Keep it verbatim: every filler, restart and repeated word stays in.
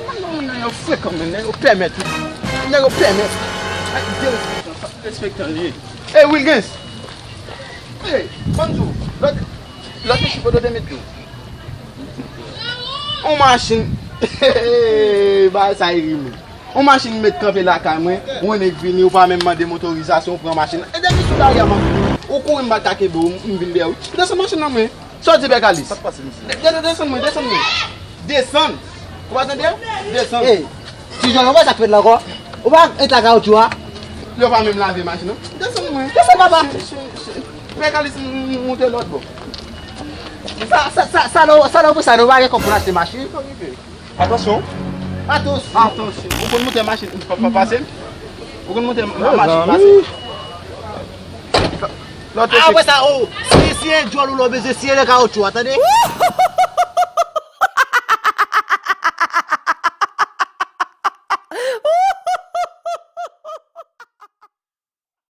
Non, nèg yo frekan, men nèg yo pèmèt wi. Nèg yo pèmèt. Derespektan, pa derespektan li ye. Ey, Wilgens! Ey, bonjou. Lòt, lòt jou kote w te met yo? On machin. Bagay sa e ri mwen. On machin met kanpe lakay mwen, on nèg vini, ou pa menm mande m otorizasyon, ou pran machin. E depi sou lari a, man. Ou kouri, m pa ta kenbe w, m vin dèyè w. Desann machin nan mwen. Sa w di, Pè Kalis? Sa k pase, mesye? De- de- Desann mwen, desann mwen. Desann. Ou pa tande? Desann. Ey, ti jòn, ou wè sa k fèt la ankò? Ou pa et lakay ou, tchwa? Yo pa menm lave machin nan. Desann mwen. Desann, papa. Pè Kalis, m- m- moute lòt bò. Sa, sa, sa, sa, nou, sa, nou, pou sa, nou pa gen kòb pou n achte machin. Atansyon. Atansyon. Atansyon. Ou konn moute machin, pa- pa- pase? Ou konn moute ma- machin pase? Lòt Ah, wè sa, oh, si, si e djòl ou lò bezwen, si e nan kawotchou a, tande?